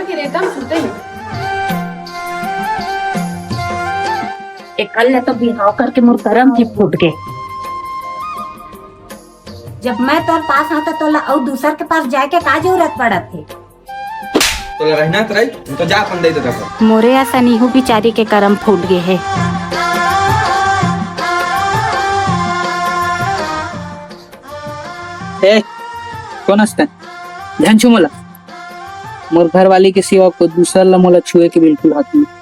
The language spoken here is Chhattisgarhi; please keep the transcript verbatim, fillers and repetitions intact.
के रेता म सुते हे। एकर ले तो बिहाव करके मोर करम ही फूट गे। जब मैं तोर पास हंव, त तोला अउ दूसर के पास जाए के का जरूरत पड़त हे? तोला रहना त रही, त जा अपन दई ददा कर। मोरे असन इहू बिचारी के करम फूट गे हे। ए, कोन अस तैं? झन छू मोला। मोर घरवाली के सिवा कोई दूसर ला मोला छुए के बिल्कुल हक नहीं।